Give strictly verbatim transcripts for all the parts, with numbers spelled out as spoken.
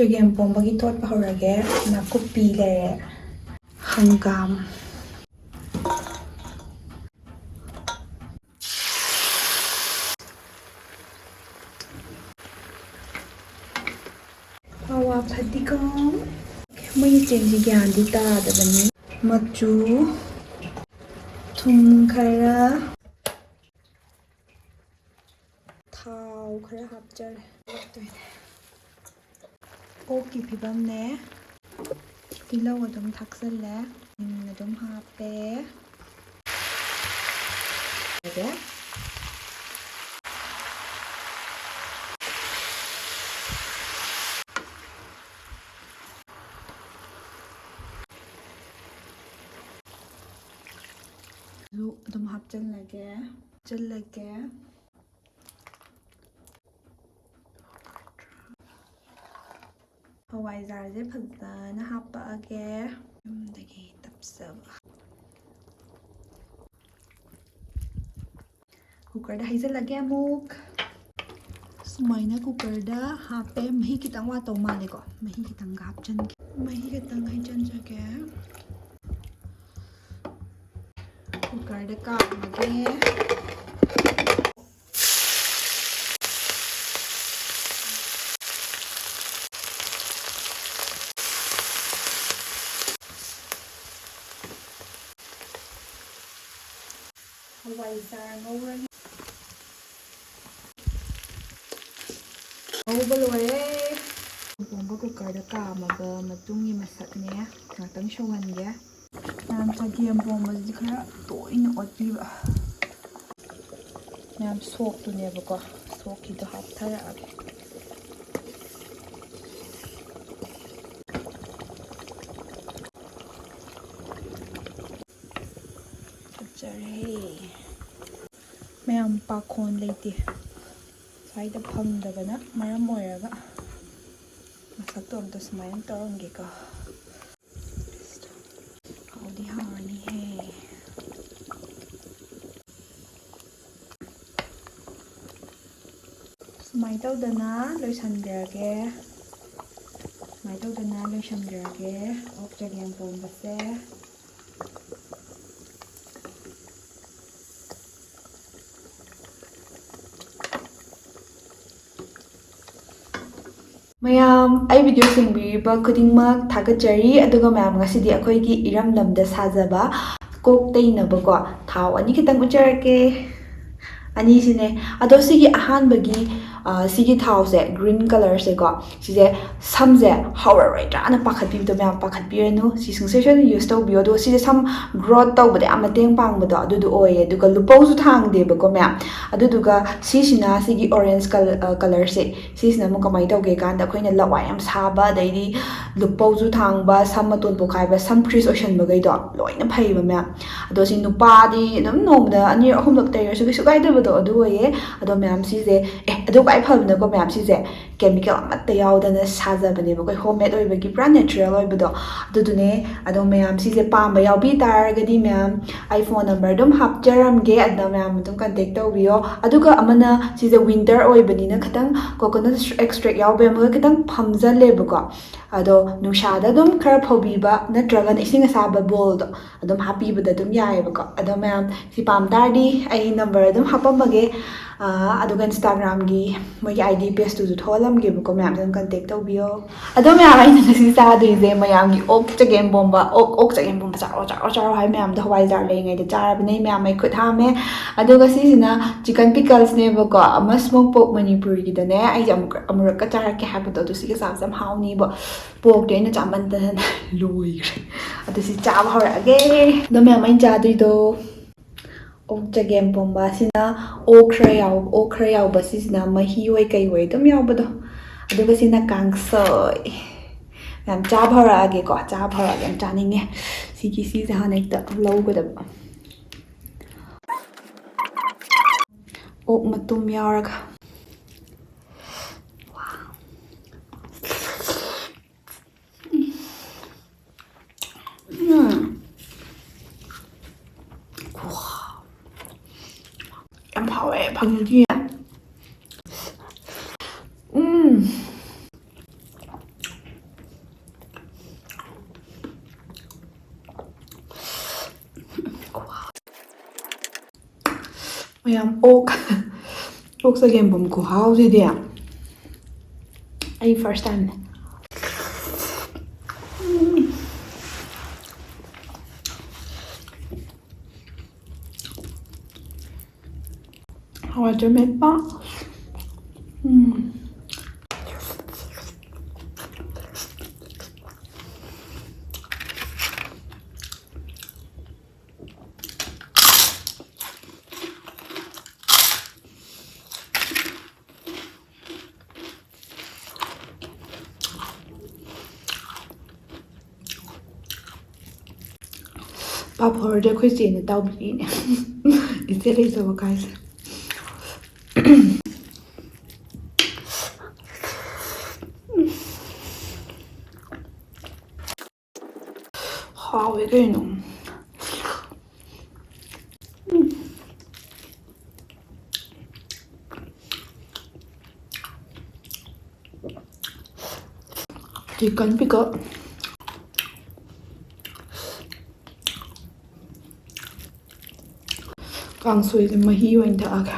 ꯆꯒꯦꯝ ꯄꯣꯝꯕꯒꯤ ꯇꯣꯠꯄ ꯍꯧꯔꯒꯦ꯫ ꯅꯥꯀꯨꯞꯄꯤ ꯂꯩꯔꯦ, ꯍꯪꯒꯥꯝ, ꯍꯋꯥ ꯐꯗꯤꯒꯣꯝ꯫ ꯃꯣꯏꯒꯤ ꯆꯦꯡꯁꯤ ꯒ꯭ꯌꯥꯟꯗꯤ ꯇꯥꯗꯕꯅꯤ꯫ ꯃꯆꯨ, ꯊꯨꯝ ꯈꯔ, ꯊꯥꯎ ꯈꯔ ꯍꯥꯞꯆꯔꯦ꯫ ꯑꯣꯛꯀꯤ ꯐꯤꯕꯝꯅꯦ꯫ ꯇꯤꯜꯍꯧ ꯑꯗꯨꯝ ꯊꯥꯛꯆꯜꯂꯦ, ꯁꯤꯡ ꯑꯗꯨꯝ ꯍꯥꯞꯄꯦ꯫ ꯑꯗꯨꯝ ꯍꯥꯞꯆꯜꯂꯒꯦ, ꯍꯥꯞꯆꯜꯂꯒꯦ꯫ ꯍꯋꯥꯏꯖꯥꯔꯁꯦ ꯐꯖꯅ ꯍꯥꯞꯄꯛꯑꯒꯦ꯫ ꯌꯨꯝꯗꯒꯤ ꯇꯞꯆꯕ꯫ ꯀꯨꯀꯔꯗ ꯍꯩꯖꯤꯜꯂꯒꯦ ꯑꯃꯨꯛ꯫ ꯁꯨꯃꯥꯏꯅ ꯀꯨꯀꯔꯗ ꯍꯥꯞꯄꯦ꯫ ꯃꯍꯤ ꯈꯤꯇꯪ ꯋꯥꯠꯇꯧ ꯃꯥꯜꯂꯦꯀꯣ꯫ ꯃꯍꯤ ꯈꯤꯇꯪꯒ ꯍꯥꯞꯆꯤꯟꯒꯦ꯫ ꯃꯍꯤ ꯈꯤꯇꯪ ꯍꯩꯖꯤꯟꯖꯒꯦ꯫ ꯀꯨꯀꯔꯗ ꯀꯥꯝꯃꯒꯦ꯫ ꯍꯋꯥꯏꯖꯥꯔ ꯉꯧꯔꯅꯤ꯫ ꯉꯧꯕ ꯂꯣꯏꯔꯦ꯫ ꯄꯣꯝꯕ ꯀꯨꯀꯔꯗ ꯀꯥꯝꯃꯕ ꯃꯇꯨꯡꯒꯤ ꯃꯁꯛꯅꯦ꯫ ꯉꯥꯛꯇꯪ ꯁꯧꯍꯟꯒꯦ꯫ ꯃꯌꯥꯝ ꯆꯒꯦꯝ ꯄꯣꯝꯕꯁꯤꯗꯤ ꯈꯔ ꯇꯣꯏꯅ ꯑꯣꯠꯄꯤꯕ꯫ ꯃꯌꯥꯝ ꯁꯣꯛꯇꯨꯅꯦꯕꯀꯣ꯫ ꯁꯣꯛꯈꯤꯗꯣ ꯍꯥꯞꯊꯔꯛꯑꯒꯦ꯫ ꯐꯖꯔꯦ꯫ ꯃꯌꯥꯝ ꯄꯥꯈꯣꯟ ꯂꯩꯇꯦ꯫ ꯁ꯭ꯋꯥꯏꯗ ꯐꯪꯗꯕꯅ ꯃꯔꯝ ꯑꯣꯏꯔꯒ ꯃꯁꯛꯇꯣ ꯑꯝꯇ ꯁꯨꯃꯥꯏꯅ ꯇꯧꯔꯝꯒꯦꯀꯣ꯫ ꯍꯥꯎꯗꯤ ꯍꯥꯎꯔꯅꯤꯍꯦ꯫ ꯁꯨꯃꯥꯏꯅ ꯇꯧꯗꯅ ꯂꯣꯏꯁꯟꯈ꯭ꯔꯒꯦ꯫ ꯁꯨꯃꯥꯏꯅ ꯇꯧꯗꯅ ꯂꯣꯏꯁꯟꯖꯔꯒꯦ ꯑꯣꯛ ꯆꯒꯦꯝ ꯄꯣꯝꯕꯁꯦ꯫ ꯃꯌꯥꯝ, ꯑꯩ video ꯌꯦꯡꯕꯤꯔꯤꯕ ꯈꯨꯗꯤꯡꯃꯛ ꯊꯥꯒꯠꯆꯔꯤ꯫ ꯑꯗꯨꯒ ꯃꯌꯥꯝ, ꯉꯁꯤꯗꯤ ꯑꯩꯈꯣꯏꯒꯤ ꯏꯔꯝꯗꯝꯗ ꯁꯥꯖꯕ ꯀꯣꯛ ꯇꯩꯅꯕꯀꯣ ꯊꯥꯎ ꯑꯅꯤ ꯈꯤꯇꯪ ꯎꯠꯆꯔꯛꯀꯦ꯫ ꯑꯅꯤꯁꯤꯅꯦ꯫ ꯑꯗꯣ ꯁꯤꯒꯤ ꯑꯍꯥꯟꯕꯒꯤ, ꯑ, ꯁꯤꯒꯤ ꯊꯥꯎꯁꯦ, green colourꯁꯦꯀꯣ, ꯁꯤꯁꯦ ꯁꯝꯁꯦ ꯍꯧꯔꯔꯣꯏꯗ꯭ꯔꯥꯅ ꯄꯥꯈꯠꯄꯤꯕꯗꯣ ꯃꯌꯥꯝ, ꯄꯥꯈꯠꯄꯤꯔꯅꯨ꯫ ꯁꯤ ꯁꯨꯡꯁꯣꯏ ꯁꯣꯏꯗꯅ use ꯇꯧꯕꯤꯌꯣ꯫ ꯑꯗꯣ ꯁꯤꯁꯦ ꯁꯝ growth ꯇꯧꯕꯗ ꯌꯥꯝ ꯃꯇꯦꯡ ꯄꯥꯡꯕꯗꯣ ꯑꯗꯨꯗꯣ ꯑꯣꯏꯌꯦ꯫ ꯑꯗꯨꯒ ꯂꯨꯄꯧꯁꯨ ꯊꯥꯡꯗꯦꯕꯀꯣ ꯃꯌꯥꯝ꯫ ꯑꯗꯨꯗꯨꯒ ꯁꯤꯁꯤꯅ ꯁꯤꯒꯤ orange col-, ꯑ, colourꯁꯦ, ꯁꯤꯁꯤꯅ ꯑꯃꯨꯛ ꯀꯃꯥꯏꯅ ꯇꯧꯒꯦ ꯀꯥꯟꯗ ꯑꯩꯈꯣꯏꯅ ꯂꯋꯥꯏ ꯌꯥꯝ ꯁꯥꯕ, ꯑꯗꯩꯗꯤ ꯂꯨꯄꯧꯁꯨ ꯊꯥꯡꯕ, ꯁꯝ ꯃꯇꯣꯟ ꯄꯣꯛꯈꯥꯏꯕ, ꯁꯝ frizz ꯑꯣꯏꯁꯟꯕꯈꯩꯗꯣ ꯂꯣꯏꯅ ꯐꯩꯌꯦꯕ ꯃꯌꯥꯝ꯫ ꯑꯗꯣ ꯁꯤ ꯅꯨꯄꯥꯗꯤ ꯑꯗꯨꯝ ꯅꯣꯡꯃꯗ ꯑꯅꯤꯔꯛ ꯑꯍꯨꯝꯂꯛ ꯇꯩꯔꯁꯨ ꯀꯩꯁꯨ ꯀꯥꯏꯗꯕꯗꯣ ꯑꯗꯨ ꯑꯣꯏꯌꯦ꯫ ꯑꯗꯣ ꯃꯌꯥꯝ ꯁꯤꯁꯦ, ꯑꯦ, ꯑꯗꯨ ꯈ꯭ꯋꯥꯏ ꯐꯕꯅꯀꯣ ꯃꯌꯥꯝ, ꯁꯤꯁꯦ chemical ꯑꯃꯠꯇ ꯌꯥꯎꯗꯅ ꯁꯥꯖꯕꯅꯦꯕ, ꯑꯩꯈꯣꯏ home made ꯑꯣꯏꯕꯒꯤ ꯄꯨꯔꯥ natural ꯑꯣꯏꯕꯗꯣ ꯑꯗꯨꯗꯨꯅꯦ꯫ ꯑꯗꯣ ꯃꯌꯥꯝ ꯁꯤꯁꯦ ꯄꯥꯝꯕ ꯌꯥꯎꯕꯤ ꯇꯥꯔꯒꯗꯤ ꯃꯌꯥꯝ ꯑꯩ phone number ꯑꯗꯨꯝ ꯍꯥꯞꯆꯔꯝꯒꯦ, ꯑꯗꯨꯗ ꯃꯌꯥꯝ ꯑꯗꯨꯝ contact ꯇꯧꯕꯤꯌꯣ꯫ ꯑꯗꯨꯒ ꯑꯃꯅ ꯁꯤꯁꯦ winter ꯑꯣꯏꯕꯅꯤꯅ ꯈꯤꯇꯪ coconut extract ꯌꯥꯎꯕꯩ ꯑꯃꯒ ꯈꯤꯇꯪ ꯐꯝꯖꯜꯂꯦꯕꯀꯣ꯫ ꯑꯗꯣ ꯅꯨꯡꯁꯥꯗ ꯑꯗꯨꯝ ꯈꯔ ꯐꯧꯕꯤꯕ ꯅꯠꯇ꯭ꯔꯒꯅ ꯏꯁꯤꯡ ꯑꯁꯥꯕ bowlꯗꯣ ꯑꯗꯨꯝ ꯍꯥꯞꯄꯤꯕꯗ ꯑꯗꯨꯝ ꯌꯥꯏꯑꯕꯀꯣ꯫ ꯑꯗꯣ ꯃꯌꯥꯝ ꯁꯤ ꯄꯥꯝ ꯇꯥꯔꯗꯤ ꯑꯩ number ꯑꯗꯨꯝ ꯍꯥꯞꯄꯝꯃꯒꯦ꯫ ꯑꯥ, ꯑꯗꯨꯒ Instagramꯒꯤ ꯃꯣꯏꯒꯤ I D pageꯇꯨꯁꯨ ꯊꯣꯛꯍꯜꯂꯝꯒꯦꯕꯀꯣ, ꯃꯌꯥꯝꯁꯨ ꯑꯗꯨꯝ contact ꯇꯧꯕꯤꯌꯣ꯫ ꯑꯗꯣ ꯃꯌꯥꯝ, ꯑꯩꯅ ꯉꯁꯤ ꯆꯥꯗꯣꯏꯁꯦ ꯃꯌꯥꯝꯒꯤ ꯑꯣꯛ ꯆꯒꯦꯝ ꯄꯣꯝꯕ, ꯑꯣꯛ, ꯑꯣꯛ ꯆꯒꯦꯝ ꯄꯣꯝꯕ ꯆꯥꯔꯣ, ꯆꯥꯔꯣ, ꯆꯥꯔꯣ ꯍꯥꯏ ꯃꯌꯥꯝꯗꯣ ꯍꯋꯥꯏꯖꯥꯔ ꯂꯩꯔꯤꯉꯩꯗ ꯆꯥꯔꯕꯅꯦ꯫ ꯃꯌꯥꯝ, ꯑꯩ ꯈꯨꯠ ꯍꯥꯝꯃꯦ꯫ ꯑꯗꯨꯒ ꯁꯤꯁꯤꯅ chicken picklesꯅꯦꯕꯀꯣ, ꯑꯃ smoke pork ꯃꯅꯤꯄꯨꯔꯒꯤꯗꯅꯦ꯫ ꯑꯩꯁꯦ ꯑꯃꯨꯛ, ꯑꯃꯨꯔꯛꯀ ꯆꯥꯔꯛꯀꯦ ꯍꯥꯏꯕꯗꯣ, ꯑꯗꯨ ꯁꯤꯒ ꯆꯥꯕꯁꯦ ꯌꯥꯝ ꯍꯥꯎꯅꯤꯕ꯫ Porkꯇꯤ ꯑꯩꯅ ꯆꯥꯃꯟꯗꯅ ꯂꯣꯏꯈ꯭ꯔꯦ꯫ ꯑꯗꯨ ꯁꯤ ꯆꯥꯕ ꯍꯧꯔꯛꯑꯒꯦ꯫ ꯑꯗꯣ ꯃꯌꯥꯝ, ꯑꯩꯅ ꯆꯥꯗꯣꯏꯗꯣ ꯑꯣꯛ ꯆꯒꯦꯝ ꯄꯣꯝꯕ꯫ ꯁꯤꯅ ꯑꯣꯛ ꯈꯔ ꯌꯥꯎ-, ꯑꯣꯛ ꯈꯔ ꯌꯥꯎꯕ, ꯁꯤꯁꯤꯅ ꯃꯍꯤ ꯑꯣꯏ ꯀꯩ ꯑꯣꯏ ꯑꯗꯨꯝ ꯌꯥꯎꯕꯗꯣ꯫ ꯑꯗꯨꯒ ꯁꯤꯅ ꯀꯥꯡꯁꯣꯏ꯫ ꯃꯌꯥꯝ, ꯆꯥꯕ ꯍꯧꯔꯛꯑꯒꯦꯀꯣ, ꯆꯥꯕ ꯍꯧꯔꯛꯑꯒꯦ꯫ ꯌꯥꯝ ꯆꯥꯅꯤꯡꯉꯦ꯫ ꯁꯤꯒꯤ, ꯁꯤꯁꯦ ꯍꯥꯟꯅ ꯍꯦꯛꯇ ꯂꯧꯒꯗꯕ꯫ ꯑꯣꯛ ꯃꯇꯨꯝ ꯌꯥꯎꯔꯒ꯫ ꯎꯝ꯫ ꯌꯥꯝ ꯍꯥꯎꯋꯦ, ꯐꯪꯉꯗꯤ꯫ ꯎꯝ꯫ ꯃꯌꯥꯝ ꯑꯣꯛ ꯑꯣꯛ ꯆꯒꯦꯝꯄꯣꯝ ꯈꯨꯍꯥꯎꯁꯤꯗꯤ ꯑꯩ first time ꯅꯦ꯫ ꯍꯋꯥꯏꯖꯥꯔ ꯃꯦꯠꯄ꯫ ꯎꯝ꯫ ꯄꯥꯐꯣꯔꯗꯤ ꯑꯩꯈꯣꯏ ꯆꯦꯅ ꯇꯥꯎꯕꯤꯔꯤꯅꯦ꯫ ꯏꯆꯦ ꯂꯩꯖꯕ ꯀꯥꯏꯁꯦ꯫ ꯍꯥꯎꯋꯦ ꯀꯩꯅꯣ꯫ Chicken pickle꯫ ꯀꯥꯡꯁꯣꯏꯁꯦ ꯃꯍꯤ ꯑꯣꯏꯅ ꯊꯛꯑꯒꯦ꯫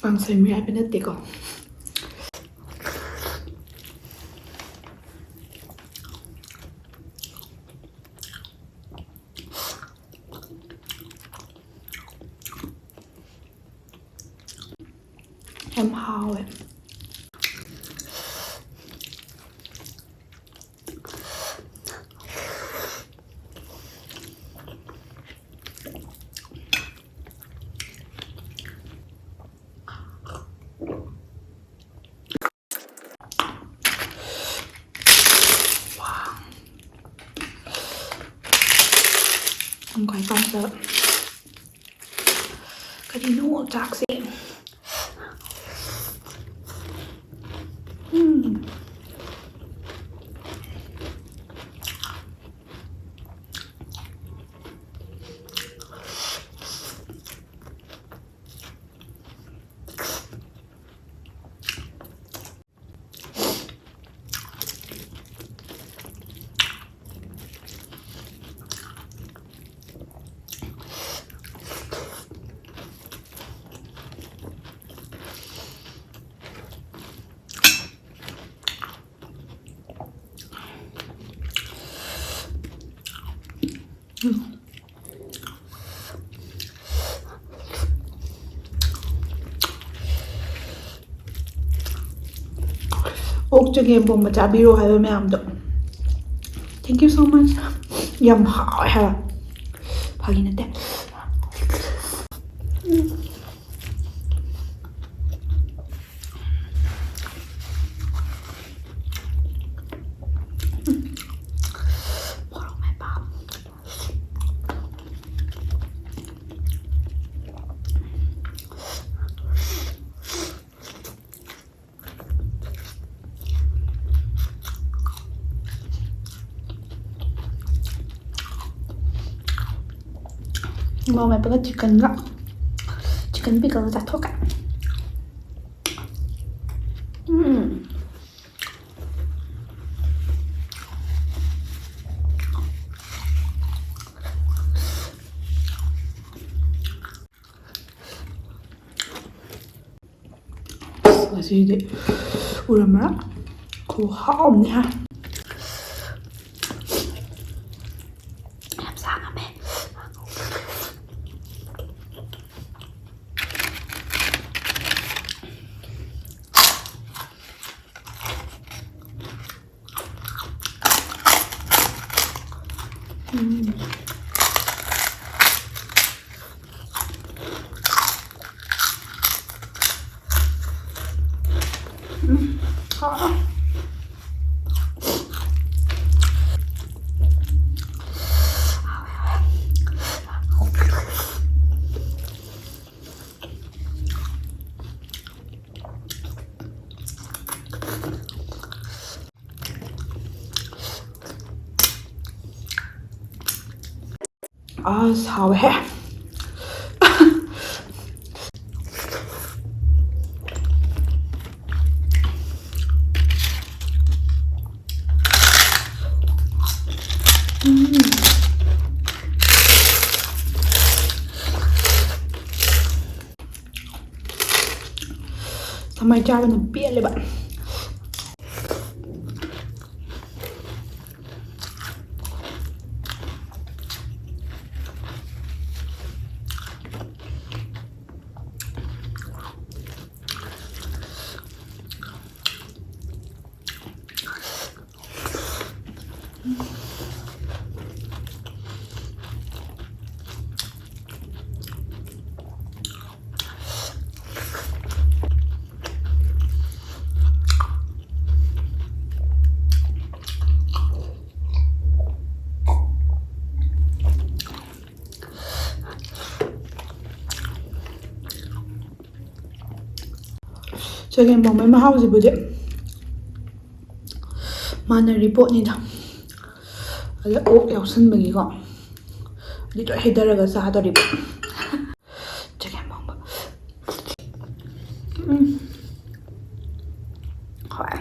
ꯀꯥꯡꯁꯣꯏ ꯃꯌꯥꯏꯕ ꯅꯠꯇꯦꯀꯣ꯫ ꯌꯥꯝ ꯍꯥꯎꯋꯦ꯫ ꯌꯥꯝ ꯈ꯭ꯋꯥꯏ ꯄꯥꯝꯖꯕ꯫ ꯀꯔꯤꯅꯣ ꯆꯥꯛꯁꯦ꯫ ꯎꯝ꯫ ꯑꯣꯛ ꯆꯒꯦꯝ ꯄꯣꯝꯕ ꯆꯥꯕꯤꯔꯣ ꯍꯥꯏꯕ ꯃꯌꯥꯝꯗꯣ, thank you so much. ꯌꯥꯝ ꯍꯥꯎꯋꯦ ꯍꯥꯏꯕ, ꯐꯥꯒꯤ ꯅꯠꯇꯦ꯫ ꯃꯣꯔꯣꯛ ꯃꯦꯠꯄ꯫ ꯃꯣꯔꯣꯛ ꯃꯦꯠꯄꯒ ꯆꯤꯛꯀꯟꯒ, ꯆꯤꯛꯀꯟ ꯄꯤꯀꯜꯒ ꯆꯥꯊꯣꯛꯀꯦ꯫ ꯎꯝ꯫ ꯉꯁꯤꯗꯤ ꯎꯔꯝꯃꯔꯣꯏ꯫ ꯈꯨꯍꯥꯎ ꯑꯃꯅꯦ ꯍꯥ꯫ ꯌꯥꯝ ꯁꯥꯡꯉꯝꯃꯦ꯫ ꯎꯝ꯫ ꯎꯝ꯫ ꯍꯥꯎ꯫ ꯑꯁ, ꯍꯥꯎꯋꯦꯍꯦ꯫ ꯎꯝ꯫ ꯁꯃꯥꯏ ꯆꯥꯕꯅ ꯄꯦꯜꯂꯦꯕ꯫ ꯆꯒꯦꯝ ꯄꯣꯝꯕꯩ ꯃꯍꯥꯎꯁꯤꯕꯨꯗꯤ ꯃꯥꯟꯅꯔꯤ ꯄꯣꯠꯅꯤꯗ꯫ ꯑꯗ ꯑꯣꯛ ꯌꯥꯎꯁꯟꯕꯒꯤꯀꯣ, ꯑꯗꯨ ꯂꯣꯏ ꯍꯩꯊꯔꯒ ꯆꯥꯗꯣꯔꯤꯕ꯫ ꯆꯒꯦꯝ ꯄꯣꯝꯕ꯫ ꯎꯝ꯫ ꯍꯣꯏ꯫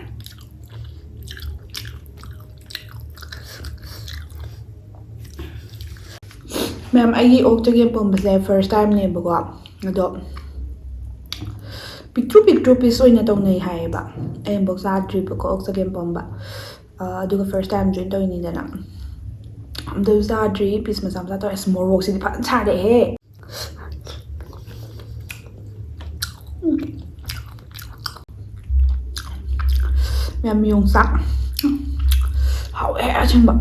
ꯃꯌꯥꯝ, ꯑꯩꯒꯤ ꯑꯣꯛ ꯆꯒꯦꯝ ꯄꯣꯝꯕꯁꯦ first timeꯅꯦꯕꯀꯣ꯫ ꯑꯗꯣ ꯄꯤꯛꯇ꯭ꯔꯨ ꯄꯤꯛꯇ꯭ꯔꯨ piece ꯑꯣꯏꯅ ꯇꯧꯅꯩ ꯍꯥꯏꯌꯦꯕ꯫ ꯑꯩ ꯑꯃꯨꯛꯐꯥꯎ ꯆꯥꯗ꯭ꯔꯤꯕꯀꯣ ꯑꯣꯛ ꯆꯒꯦꯝ ꯄꯣꯝꯕ꯫ ꯑ, ꯑꯗꯨꯒ first time join ꯇꯧꯔꯤꯅꯤꯗꯅ꯫ ꯑꯝꯇꯁꯨ ꯆꯥꯗ꯭ꯔꯤ, piece ꯃꯆꯥ ꯃꯆꯥ ꯇꯧꯔꯦ꯫ ꯑꯁ, ꯃꯣꯔꯣꯛꯁꯤꯗꯤ ꯐꯖꯅ ꯁꯥꯔꯛꯑꯦꯍꯦ꯫ ꯃꯌꯥꯝ, ꯌꯣꯡꯆꯥꯛ ꯍꯥꯎꯋꯦ ꯑꯁꯦꯡꯕ꯫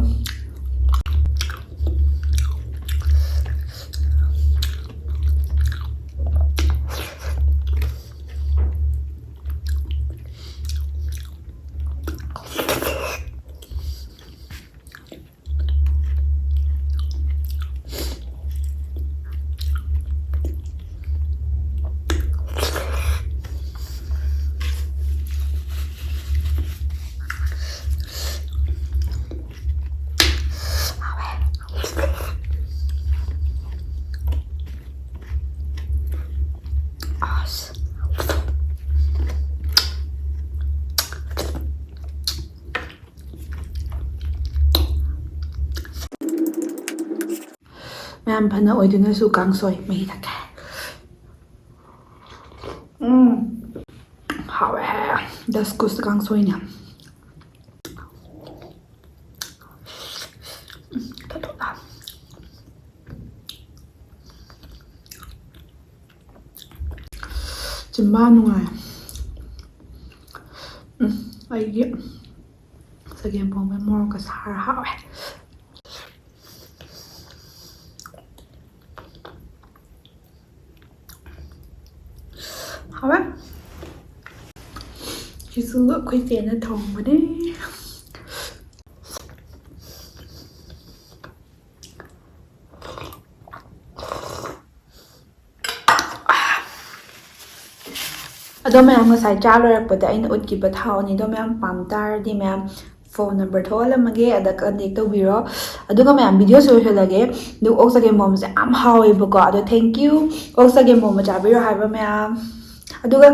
ꯃꯌꯥꯝ, ꯐꯅ ꯑꯣꯏꯗꯨꯅꯁꯨ ꯀꯥꯡꯁꯣꯏ ꯃꯍꯤ ꯊꯛꯀꯦ꯫ ꯎꯝ, ꯍꯥꯎꯋꯦ꯫ ꯗꯁꯀꯨꯁ ꯀꯥꯡꯁꯣꯏꯅꯦ꯫ ꯎꯝ, ꯊꯣꯠ ꯊꯣꯠ ꯂꯥꯎ꯫ ꯆꯤꯝꯕꯥꯟ ꯅꯨꯡꯉꯥꯏ꯫ ꯎꯝ, ꯑꯩꯒꯤ ꯆꯒꯦꯝ ꯄꯣꯝꯕ ꯃꯣꯔꯣꯛꯀ ꯁꯥꯔ ꯍꯥꯎꯋꯦ꯫ ꯍꯥꯎꯋꯦ꯫ ꯁꯤꯁꯨ ꯑꯩꯈꯣꯏ ꯆꯦꯅ ꯊꯣꯡꯕꯅꯦ꯫ ꯑꯗꯣ ꯃꯌꯥꯝ, ꯉꯁꯥꯏ ꯆꯥ ꯂꯣꯏꯔꯛꯄꯗ ꯑꯩꯅ ꯎꯠꯈꯤꯕ ꯊꯥꯎ ꯑꯅꯤꯗꯣ ꯃꯌꯥꯝ ꯄꯥꯝ ꯇꯥꯔꯗꯤ ꯃꯌꯥꯝ ꯐꯣꯟ ꯅꯝꯕꯔ ꯊꯣꯛꯍꯜꯂꯝꯃꯒꯦ, ꯑꯗ ꯀꯟꯇꯦꯛ ꯇꯧꯕꯤꯔꯣ꯫ ꯑꯗꯨꯒ ꯃꯌꯥꯝ, ꯚꯤꯗꯤꯑꯣꯁꯨ ꯂꯣꯏꯁꯤꯜꯂꯒꯦ꯫ ꯑꯗꯨ ꯑꯣꯛ ꯆꯒꯦꯝ ꯄꯣꯝꯕꯁꯦ ꯌꯥꯝ ꯍꯥꯎꯋꯦꯕꯀꯣ꯫ ꯑꯗꯣ thank you, ꯑꯣꯛ ꯆꯒꯦꯝ ꯄꯣꯝꯕ ꯆꯥꯕꯤꯔꯣ ꯍꯥꯏꯕ ꯃꯌꯥꯝ꯫ ꯑꯗꯨꯒ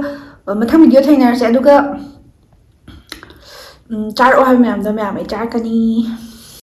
ꯃꯊꯪ ꯚꯤꯗꯤꯑꯣ ꯊꯦꯡꯅꯔꯁꯦ꯫ ꯑꯗꯨꯒ ꯎꯝ, ꯆꯥꯔꯛꯑꯣ ꯍꯥꯏꯕ ꯃꯌꯥꯝꯗꯣ ꯃꯌꯥꯝ ꯑꯩ ꯆꯥꯔꯛꯀꯅꯤ꯫